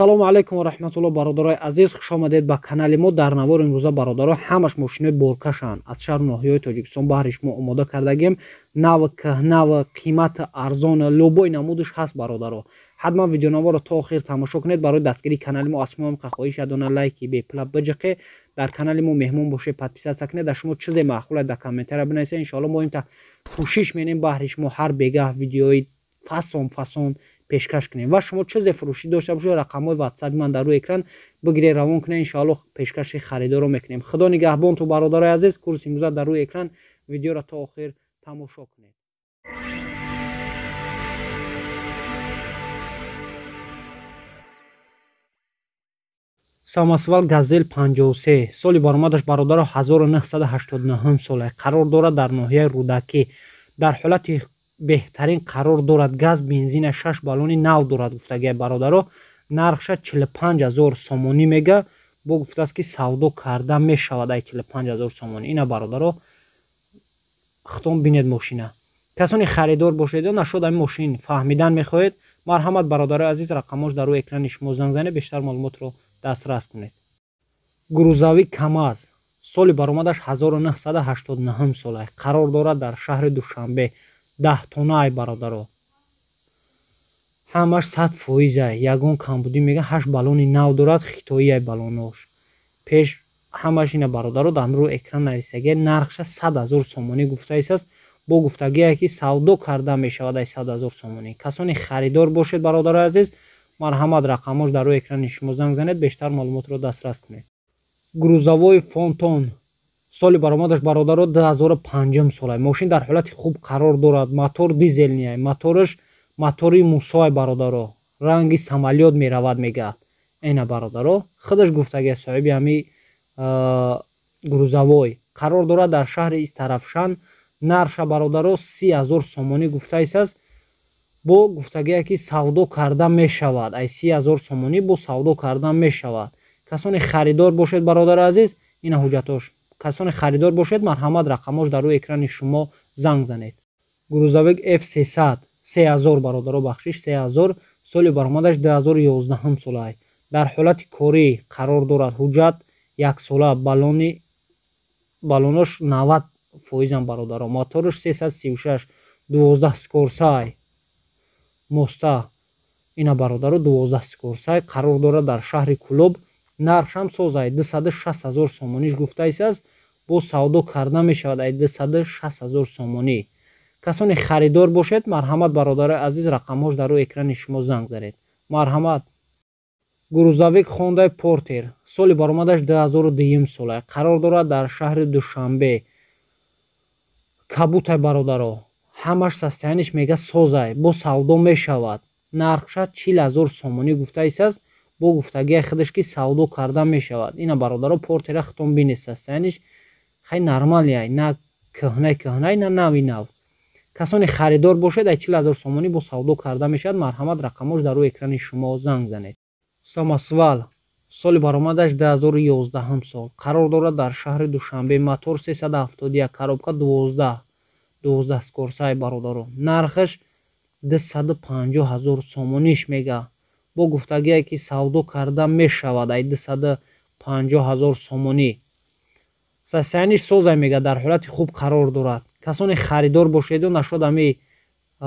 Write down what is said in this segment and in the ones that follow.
Салому алайкум ва раҳматуллоҳ, бародарои азиз, хуш омадед ба канали мо. Дар навори имрӯза, бародаро, ҳамаш мошинои боркашанд аз шаҳру ноҳияҳои Тоҷикистон баҳри шумо омода кардагем. Нав, кӯҳнав, қимат арзон, любой намудаш ҳаст, бародаро. Ҳатман видеонаворо то охир тамошо кунед. Барои дастгирии канали мо аз шумо хоҳиш ядона лайки бепула биҷиқе. Дар канали мо меҳмон бошед, подписаться кунед. Дар шумо чизе маъқул дар комментария бинависед. Иншоалло мо имта кӯшиш менем баҳри шумо ҳар бегаҳ видеои фасон фасон пешкаш кунем. Ва шумо чизе фурӯшӣ дошта бошед, рақамҳои ватсапи ман дар рӯи экран, бигиред, равон кунед, иншоалло пешкаши харидоро мекунем. Худо нигаҳбонту, бародарои азиз. Курси имрӯза дар рӯи экран, видеоро то охир тамошо кунед. Самосвал Газел 53, соли баромадаш, бародаро, 1989 сола, қарор дорад дар ноҳияи Рӯдакӣ, дар ҳолати беҳтарин қарор дорад. Газ, бензина, шаш баллони нав дорад, гуфтагия, бародаро. Нархша 45 000 сомонӣ мега, бо гуфтааст, ки савдо карда мешавад ай 45 000 сомонӣ. Ина, бародаро, хитом бинед мошина. Касоне харидор бошед ё нашуд ами мошин фаҳмидан мехоҳед, марҳамат, бародарои азиз, рақамош дар рӯи экрани шумо, занг занед, бештар маълумотро дастрас кунед. Грузовик КамАЗ, соли баромадаш 1989 сола, қарор дорад дар шаҳри Душанбе, 10 тоннаай, бародаро, ҳамаш 100%-ай, ягон камбудӣ мега. Ҳашт баллони нав дорад, хитоиай баллонош пеш ҳамаш. Ина, бародаро, дар рӯи экран нависагия. Нархша 100 000 сомонӣ гуфтаистааст, бо гуфтагие, ки савдо карда мешавад ай 100 000 сомонӣ. Касоне харидор бошед, бародарои азиз, марҳамат, рақамош дар рӯи экрани шумо, занг занед, бештар маълумотро дастрас кунед. Грузовой Фонтон, соли баромадаш, бародаро, 2005 сола, мошин дар ҳолати хуб қарор дорад. Мотор дизельный, мотораш мотори мусоай, бародаро, ранги самолёт меравад, мега. Эна, бародаро, худаш гуфтагия соҳиби ҳами грузовой. Қарор дорад дар шаҳри Истарафшан. Нархша, бародаро, 30 000 сомонӣ гуфтаистааст, бо гуфтагие, ки савдо карда мешавад ай 30 000 сомонӣ, бо савдо карда мешавад. Касоне харидор бошед, бародари азиз, ина ҳуҷҷатош. Касоне харидор бошед, марҳамат, рақамош дар рӯи экрани шумо, занг занед. Грузовик Ф 300, 3000, бародаро, бахшиш, 3000, соли баромадаш 2011 солай, дар ҳолати корӣ қарор дорад. Ҳуҷҷат яксола, баллони баллонош 90%-ам, бародаро. Мотораш 336, 12 скорсай моста. Ина, бародаро, 12 скорсай, қарор дорад дар шаҳри Кӯлоб. Нархшам созай, 260 000 сомониш гуфтаистааст, бо савдо карда мешавад ай 260 000 сомонӣ. Касоне харидор бошед, марҳамат, бародарои азиз, рақамҳош дар рӯи экрани шумо, занг занед, марҳамат. Грузовик Хондай Портер, соли баромадаш 2002 сола, қарор дорад дар шаҳри Душанбе. Кабутай, бародаро, ҳамаш состояниш мега созай, бо савдо мешавад. Нархша 40 000 сомонӣ гуфтаистааст, бо гуфтагии худаш, ки савдо карда мешавад. Ина, бародаро, Портера хитом бинед, состояниш хай нормалиай, на кӯҳнай кӯҳнай, на нави нав. Касоне харидор бошед, ай 40 000 сомонӣ бо савдо карда мешавад. Марҳамат, рақамош дар рӯи экрани шумо, занг занед. Самосвал, соли баромадаш 2011 сол, қарор дорад дар шаҳри Душанбе. Мотор 371, коробка 12, 12 скорсай, бародаро. Нархаш 250 000 сомониш мега, бо гуфтагие, ки савдо карда мешавад ай 250 000 сомонӣ. Состояниш созай, мега, дар ҳолати хуб қарор дорад. Касоне харидор бошеду нашуд ами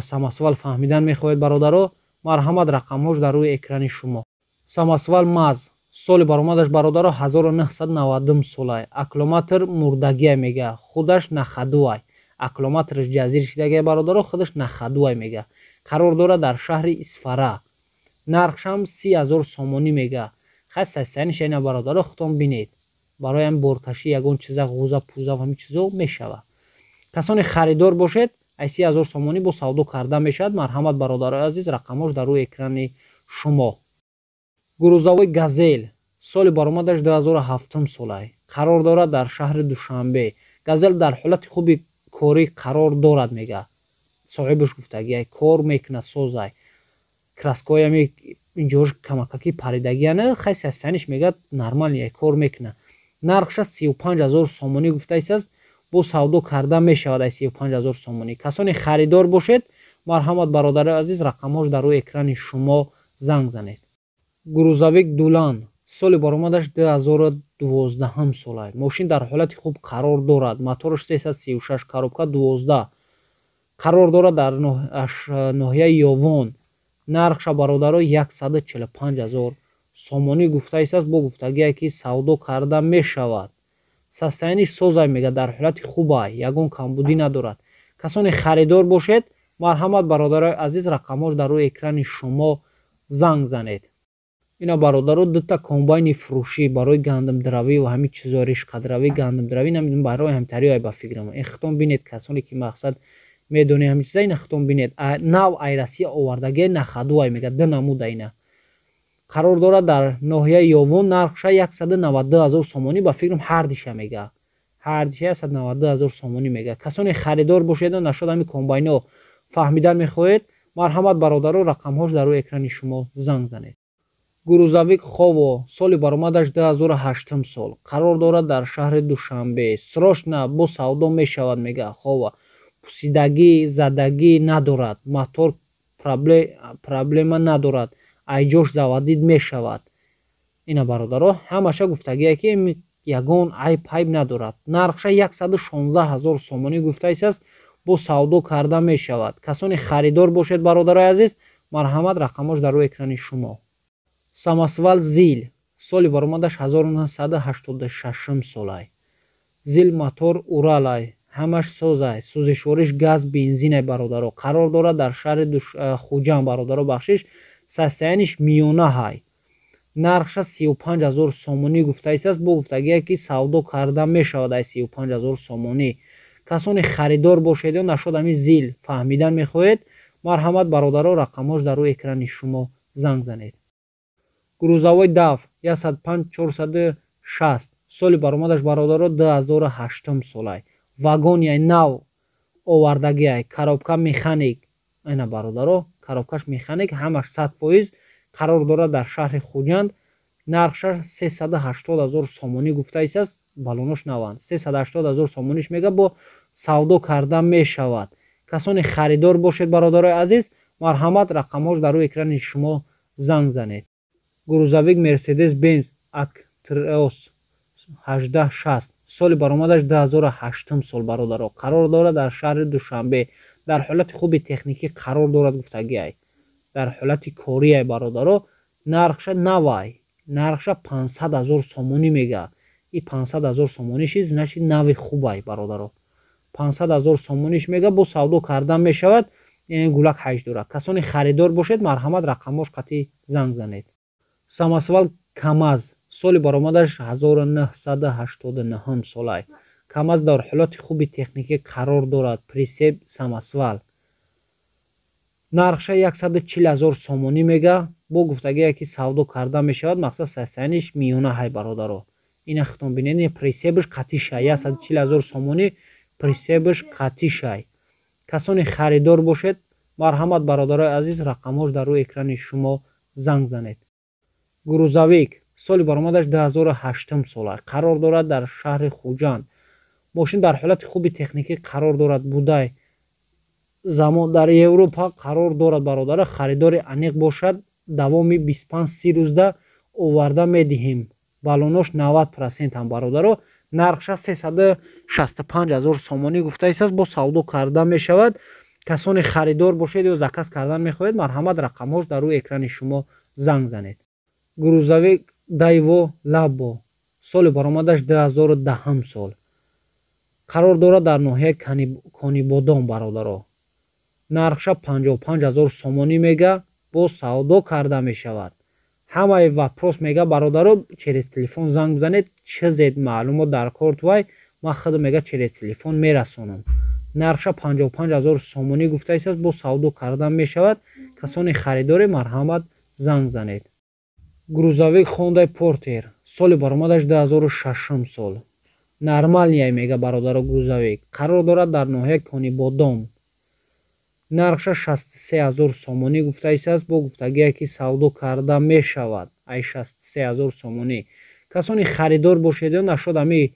самосвал фаҳмидан мехоҳед, бародаро, марҳамат, рақамҳош дар рӯи экрани шумо. Самосвал МАЗ, соли баромадаш, бародаро, 1990 солай. Аккумулятор мурдагия, мега, худаш на ходу-ай. Аккумулятораш ҷазир шидагия, бародаро, худаш на ходу-ай, мега. Қарор дорад дар шаҳри Исфара. Нархшам 30 000 сомонӣ мега. Хай, состояниш ина, бародаро, худтон бинед. Барои ҳами боркашӣ, ягон чиза, ғуза пуза, ҳамин чизо мешавад. Касоне харидор бошед, ай 30 000 сомонӣ бо савдо карда мешавад. Марҳамат, бародарои азиз, рақамҳош дар рӯи экрани шумо. Грузовой Газел, соли баромадаш 2007 солай, қарор дорад дар шаҳри Душанбе. Газел дар ҳолати хуби корӣ қарор дорад, мега соҳибаш, гуфтагиай, кор мекунад, созай. Краскоями инҷош камакаки паридагияна, хай, состояниш, мега, нормальный, кор мекунад. Нархша 35 000 сомонӣ гуфтаистааст, бо савдо карда мешавад ай 35 000 сомонӣ. Касоне харидор бошед, марҳамат, бародарои азиз, рақамҳош дар рӯи экрани шумо, занг занед. Грузовик Дулан, соли баромадаш 2012 солай. Мошин дар ҳолати хуб қарор дорад. Мотораш 336, коробка 12. Қарор дорад дар ноҳияи Ёвон. Нархша, бародаро, 145 ҳазор сомонӣ гуфтаистааст, бо гуфтагие ки савдо карда мешавад. Состояние ш созай мега, дар ҳолати хубай, ягон камбудӣ надорад. Касоне харидор бошед, марҳамат, бародарои азиз, рақамҳош дар рӯи экрани шумо, занг занед. Ина, бародаро, дута комбайни фурӯшӣ барои гандумдравӣ ва ҳамин чизо, ришқадравӣ, гандумдравӣ, намедонам, барои ҳамтариҳое ба фикрам. Ин хитон бинед, касоне ки мақсад медонед ҳамин чиза, ина хитон бинед. Нав ай Россия овардагие, на ходу ай мега, ду намуда ина. Қарор дорад дар ноҳияи Ёвон, нархша 192 ҳазор сомонӣ, ба фикрам, ҳардиша мега. Ҳардиша 192 ҳазор сомонӣ мега. Касоне харидор бошед, нашуд ҳамин комбайно фаҳмидан мехоҳед, марҳамат, бародаро, рақамҳош дар рӯи экрани шумо, занг занед. Грузовик Хово, соли баромадаш 2008 сол. Қарор дорад дар шаҳри Душанбе. Срочно бо савдо мешавад мега Хово. Пусидагӣ, задагӣ надорад. Мотор проблема надорад. Айҷош заводить мешавад. Ина, бародаро, ҳамаша гуфтагие ки ягон айб пайб надорад. Нархша 116 ҳазор сомонӣ гуфтаистааст, бо савдо карда мешавад. Касоне харидор бошед, бародарои азиз, марҳамат, рақамҳош дар рӯи экрани шумо. Самосвал Зил, соли баромадаш 1986 солай. Зил, мотор Уралай, ҳамаш созай, сӯзишвориш газ, бензинай, бародаро. Қарор дорад дар шаҳри Хуҷанд, бародаро, бахшиш, состояние ш миёнаҳай. Нархша 35 ҳазор сомонӣ гуфтаистааст, бо гуфтагие ки савдо карда мешавад ай 35 ҳазор сомонӣ. Касоне харидор бошед ё нашуд ҳамин Зил фаҳмидан мехоҳед, марҳамат, бародаро, рақамҳош дар рӯи экрани шумо, занг занед. Грузовой ДАФ 105 460, соли баромадаш, бародаро, 2008 солай. Вагонияй, нав овардагиай, коробка механик. Ина, бародаро, коробкаш механик, ҳамаш 100%. Қарор дорад дар шаҳри Хуҷанд. Нархша 380 ҳазор сомонӣ гуфтаистааст, балонош наванд. 380 ҳазор сомониш мега, бо савдо карда мешавад. Касоне харидор бошед, бародарои азиз, марҳамат, рақамҳош дар рӯи экрани шумо, занг занед. Грузовик Мерседес Бенз Актроз 1860, соли баромадаш 2008 сол, бародаро. Қарор дорад дар шаҳри Душанбе. Дар ҳолати хуби техникӣ қарор дорад гуфтагиай. Дар ҳолати кориай, бародаро. Нархша навай. Нархша 500 ҳазор сомонӣ мега. И 500 ҳазор сомониши, значит, нави хубай, бародаро. 500 ҳазор сомониш мега, бо савдо карда мешавад. Гулак ҳайш дорад. Касоне харидор бошед, марҳамат, рақамҳош қатъи занг занед. Самосвал Камаз, соли баромадаш 1989 солай. Камаз дар ҳолати хуби техникӣ қарор дорад. Прицеп, самосвал. Нархша 140 ҳазор сомонӣ мега, бо гуфтагие ки савдо карда мешавад, мақсад состояние ш миёна ҳай, бародаро. Ина хитон бинед, прицеп ш қатишай, 140 ҳазор сомонӣ, прицеп ш қатишай. Касоне харидор бошед, марҳамат, бародарои азиз, рақамҳош дар рӯи экрани шумо, занг занед. Грузовик, соли баромадаш 2008 сола. Қарор дорад дар шаҳри Хуҷанд. Мошин дар ҳолати хуби техникӣ қарор дорад, будай замон дар Европа қарор дорад, бародара. Харидори аниқ бошад, давоми 25-30 рӯзда оварда медиҳем. Балонош 90% ҳам, бародаро. Нархша 365 ҳазор сомонӣ гуфтаистааст, бо савдо карда мешавад. Касоне харидор бошед ё заказ кардан мехоҳед, марҳамат, рақамҳош дар рӯи экрани шумо, занг занед. Грузовик Дайво Лабо, соли баромадаш 2010 сол. Қарор дорад дар ноҳияи Конибодом, бародаро. Нархша 55 ҳазор сомонӣ мега, боз савдо карда мешавад. Ҳамаи вопрос мега, бародаро, через телефон занг бизанед. Чизед маълумот дар кортувай, ман худам мега через телефон мерасонам. Нархша 55 ҳазор сомонӣ гуфтаистааст, боз савдо карда мешавад. Касоне харидоре, марҳамат, занг занед. Грузовик Хондай Портер, соли баромадаш 2006 сол. Нормальный мега, бародаро, грузовик. Қарор дорад дар ноҳияи Конибодом. Нархша 63 ҳазор сомонӣ гуфтаистааст, бо гуфтагие ки савдо карда мешавад ай 63 ҳазор сомонӣ. Касоне харидор бошед ё нашуд ҳами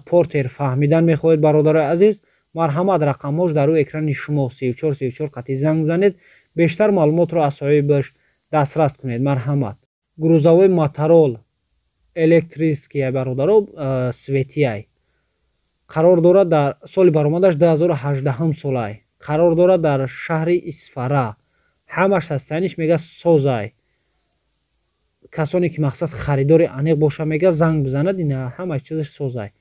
Портер фаҳмидан мехоҳед, бародарои азиз, марҳамат, рақамҳош дар рӯи экрани шумо, 34 34 қатъи занг занед, бештар маълумотро аз соҳибаш дастрас кунед, марҳамат. Грузовой мотороллер электрический, бародаро, светий, қарор дорад дар соли баромадаш 2018 солай, қарор дорад дар шаҳри Исфара. Ҳамаш состояниш, мега, созай. Касоне ки, мақсад, харидори аниқ боша, мега, занг бизанад. Ина, ҳамаи чизаш созай.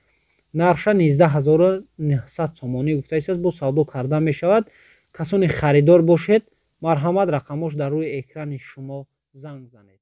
Нархша 19 900 сомонӣ гуфтаистааст, бо савдо карда мешавад. Касоне харидор бошед, марҳамат, рақамош дар рӯи экрани шумо, занг занед.